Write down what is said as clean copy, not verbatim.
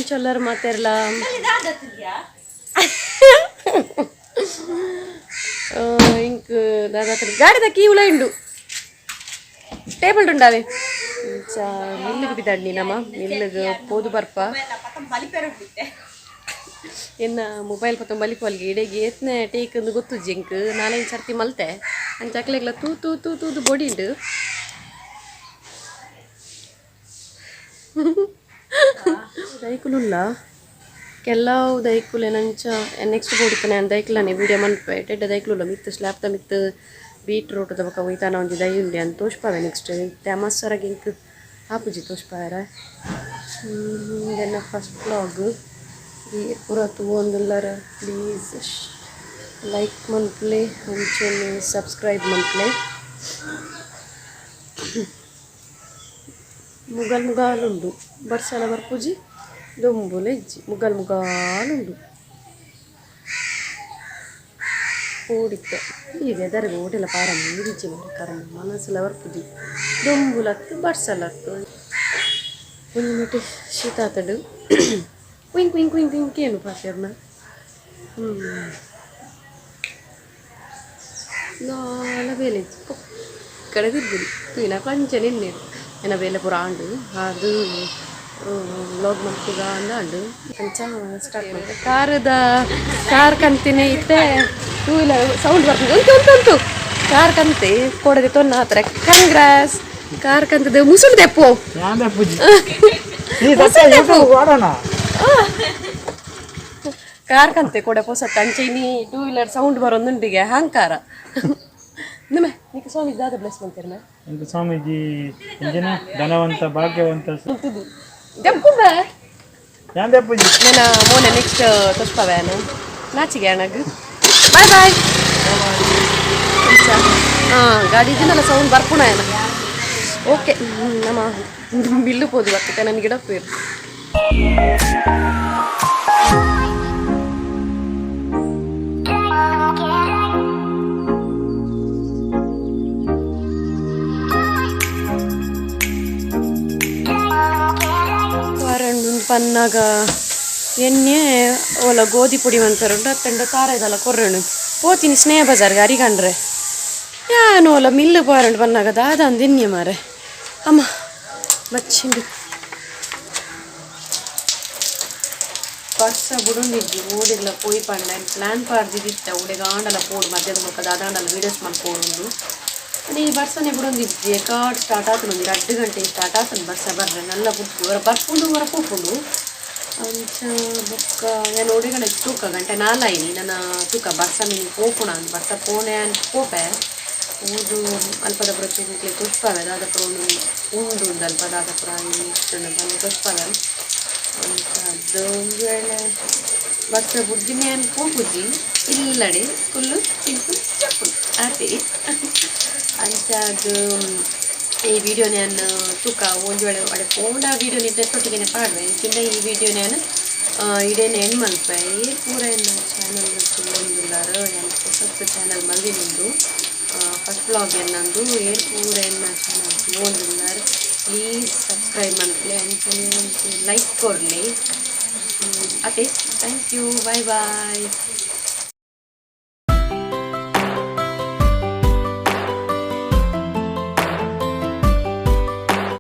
ಎಂಚೊಲ್ಲರ್ ಮಾತೆರ್ಲ ಇಂಕ್ ದಾದ ಗಾಡಿದ ಕೀ ಉಲ ಉಂಡು ಟೇಬಲ್ ಉಂಡಾವೆ ಇಂಚ ಮಿಲ್ಲುಗು ಬಿದ್ದಾಡ್ನಿ ನಮ್ಮ ಮಿಲ್ಲುಗು ಪೋದು ಬರ್ಪ ಎನ್ನ ಮೊಬೈಲ್ ಪತ್ತ ಬಲಿಪಲ್ಗೆ ಇಡೆಗೆ ಏತ್ನೆ ಟೇಕ್ ಅಂದು ಗೊತ್ತು ಜಿಂಕ್ ನಾಲೈದು ಸರ್ತಿ ಮಲ್ತೆ ಅಂಚ ಅಕ್ಲೆಗ್ಲ ತೂ ತೂ ತೂ ತೂದು ಬೊಡಿ ಉಂಡು ದೈಕುಲುಲ್ಲ ಕೆಲವು ದೈಕುಲೆ ನಂಚ ನೆಕ್ಸ್ಟ್ ಬೋಡಿತ್ತನೆ ನಾನು ದೈಕ್ಲನೆ ವೀಡಿಯೋ ಮನ್ಪೆ ಟೆಡ್ಡ ದೈಕ್ಲುಲ್ಲ ಮಿತ್ತು ಸ್ಲ್ಯಾಪ್ದ ಮಿತ್ತು ಬೀಟ್ರೂಟ್ the ಬೊಕ ಒಯ್ತಾನ ಒಂಜಿ ದೈ ಉಂಡೆ ಅಂತ ತೋಷ್ಪಾವೆ ನೆಕ್ಸ್ಟ್ ತಮಸ್ಸರಗೆ ಇಂಕ್ ಆಪುಜಿ ತೋಷ್ಪಾಯರ ಇದನ್ನ ಫಸ್ಟ್ ವ್ಲಾಗ್ ಈ ಪೂರ ತೂವೊಂದುಲ್ಲರ ಪ್ಲೀಸ್ ಲೈಕ್ ಮನ್ಪುಲೆ ಅಂಚನೆ ಸಬ್ಸ್ಕ್ರೈಬ್ ಮನ್ಪುಲೆ ಮುಗಲ್ ಮುಗಾಲುಂಡು ಬರ್ಸಲ ಬರ್ಪುಜಿ ದೊಂಬುಲ ಇಜ್ಜಿ ಮುಗಲ್ ಮುಗಾಲುಂಡು ಓಡಿತ್ತೆ ಈ ವೆದರ್ಗೆ ಓಡಿಲ್ಲ ಪಾರ ನೀರಿಜ್ಜಿ ಮಾರೆ ಕರ್ಮ ಮನಸ್ಸುಲ ಬರ್ಪುಜಿ ದೊಂಬುಲತ್ತು ಬರ್ಸಲತ್ತು ಒಂಜಿ ಮಟ್ಟಿ ಶೀತ ಆತಡು ಕುಯಿಂಗ್ ಕುಯಿಂಗ್ ಕುಯಿಂಗ್ ಕುಯಿಂಗ್ ಏನು ಪಾತೆರ್ನ ಲಾಲ ಬೇಲೆ ಕಡೆ ತಿರ್ಗುಡಿ ತೂಯಿನ ಕಂಚ ನಿನ್ನೇರು ಎನ್ನ ಬೇಲೆ ಪೂರ ಆಂಡು ಅದು ವ್ಲಾಗ್ ಮಲ್ಪುಗ ಅಂದ ಆಂಡು ಅಂಚ ಸ್ಟಾರ್ಟ್ ಮಾಡ್ತೆ ಕಾರದ ಕಾರ್ ಕಂತಿನೇ ಇತ್ತೆ ಟೂ ವೀಲರ್ ಸೌಂಡ್ ಬರ್ತದೆ ಉಂಟು ಉಂಟು ಉಂಟು ಕಾರ್ ಕಂತೆ ಕೊಡದೆ ತೊನ್ನ ಆತರ ಕಂಗ್ರಾಸ್ ಕಾರ್ ಕಂತದ ಮುಸುಳು ದೆಪ್ಪು ಮುಸುಳು ದೆಪ್ಪು ಕಾರ್ ಕಂತೆ ಕೊಡೆ ಪೊಸತ್ತ ಅಂಚೆ ಇನಿ ಟೂ ವೀಲರ್ ಸೌಂಡ್ ಬರೋದುಂಡಿಗೆ ಅಹಂಕಾರ ನಿಮ್ಮೆ ನಿಕ್ಕ ಸ್ವಾಮಿ ದಾದ ಬ್ಲೆಸ್ ಮಾಡ್ತೀರ ಇಂಕ ಸ್ವಾಮೀಜಿ ಇಂಜಿನ ಧನವಂತ ಭಾಗ್ಯವಂತ ದೆಪ್ಪು ಬೇ ಯಾನ್ ದೆಪ್ಪುಜಿ ನನ್ನ ಮೋನೆ ನೆಕ್ಸ್ಟ್ ತೋಷ್ಪವೇನು ನಾಚಿಗೆ ಅಣ್ಣಗ್ ಬಾಯ್ ಬಾಯ್ ಹಾಂ ಗಾಡಿ ಇದನ್ನೆಲ್ಲ ಸೌಂಡ್ ಬರ್ಪುಣ ಏನ ಓಕೆ ನಮ್ಮ ಬಿಲ್ಲು ಪೋದು ಬರ್ತದೆ ನನಗೆ ಗಿಡ ಪೇರು ಪನ್ನಾಗ ಎಣ್ಣೆ ಓಲ ಗೋಧಿ ಪುಡಿ ಮಂತರುಂಡು ಅತ್ತಂಡ ಖಾರ ಇದೆಲ್ಲ ಕೊರ್ರಣು ಪೋತೀನಿ ಸ್ನೇಹ ಬಜಾರ್ಗೆ ಅರಿಗಂಡ್ರೆ ಯಾನು ಓಲ ಮಿಲ್ಲು ಪಾರಂಡು ಪನ್ನಾಗ ದಾದ ಅಂದಿನ್ಯ ಮಾರೆ ಅಮ್ಮ ಬಚ್ಚಿಂಡು ಬರ್ಸ ಬುಡುಂಡಿಜ್ಜಿ ಓಡಿಗ್ಲ ಪೋಯಿ ಪಂಡ ಪ್ಲ್ಯಾನ್ ಪಾಡ್ದಿದ್ದಿತ್ತ ಉಡೆಗಾಂಡಲ ಪೋಡು ಮಧ್ಯದ ಮುಖ ದಾದಾಂಡಲ ವೀಡಿಯೋಸ್ ಮಲ್ಪೋಡುಂಡು ಈ ಬರ್ಸನೆ ಬುಡೊಂದಿಜ್ಜಿ ಕಾಡ್ ಸ್ಟಾರ್ಟ್ ಆತನ ಒಂದು 2 ಗಂಟೆ ಸ್ಟಾರ್ಟ್ ಆತನ ಬರ್ಸ ಬರ್ರೆ ನಲ್ಲ ಬುಕ್ಕು ಹೊರ ಬರ್ಪುಂಡು ಹೊರ ಪೋಪುಂಡು ಅಂಚ ಬೊಕ್ಕ ನಾನು ಒಡೆಗಡೆ ತೂಕ ಗಂಟೆ ನಾಲಾಯಿನಿ ನನ್ನ ತೂಕ ಬರ್ಸ ಮೀನು ಪೋಪುಣ ಅಂದ್ ಬರ್ಸ ಪೋನೆ ಅಂತ ಪೋಪೆ ಊದು ಅಲ್ಪದ ಪುರ ತುಷ್ಪವೆ ದಾದಪುರ ಉಂಡು ಉಂಡು ಉಂಡು ಅಲ್ಪ ದಾದಪುರ ಇಷ್ಟು ಬಂದು ತುಷ್ಪವೆ ಅಂಚ ಅದು ಒಂದು ವೇಳೆ ಬರ್ಸ ಬುಡ್ಜಿನಿ ಅನ್ ಪೋಪುಜಿ ಇಲ್ಲಡೆ ಫುಲ್ಲು ತಿಂಪು ಚಪ್ಪು ಆತೆ ಅಂಚ ಅದು ಈ ವಿಡಿಯೋ ನಾನು ತೂಕ ಒಂದು ವೇಳೆ ಅಡೆ ಪೋಂಡ ವಿಡಿಯೋ ನಿದ್ದೆ ಪಾಡುವೆ ಇಂಚಿಂದ ಈ ವಿಡಿಯೋ ನಾನು ಇಡೇನೆ ಎಂಡ್ ಮಲ್ಪೆ ಈ ಪೂರ ಎನ್ನ ಚಾನಲ್ ಒಂದುಲ್ಲಾರ ನಾನು ಹೊಸತ್ತು ಚಾನಲ್ ಮಲ್ದಿನಿಂದು ಫಸ್ಟ್ ವ್ಲಾಗ್ ಎನ್ನಂದು ಏರ್ ಪೂರ ಎನ್ನ ಚಾನಲ್ ಒಂದುಲ್ಲಾರ ಪ್ಲೀಸ್ ಸಬ್ಸ್ಕ್ರೈಬ್ ಮಲ್ಪಲೆ ಅಂಚನೆ like ಕೊರಲಿ ಅತೆ thank you bye bye.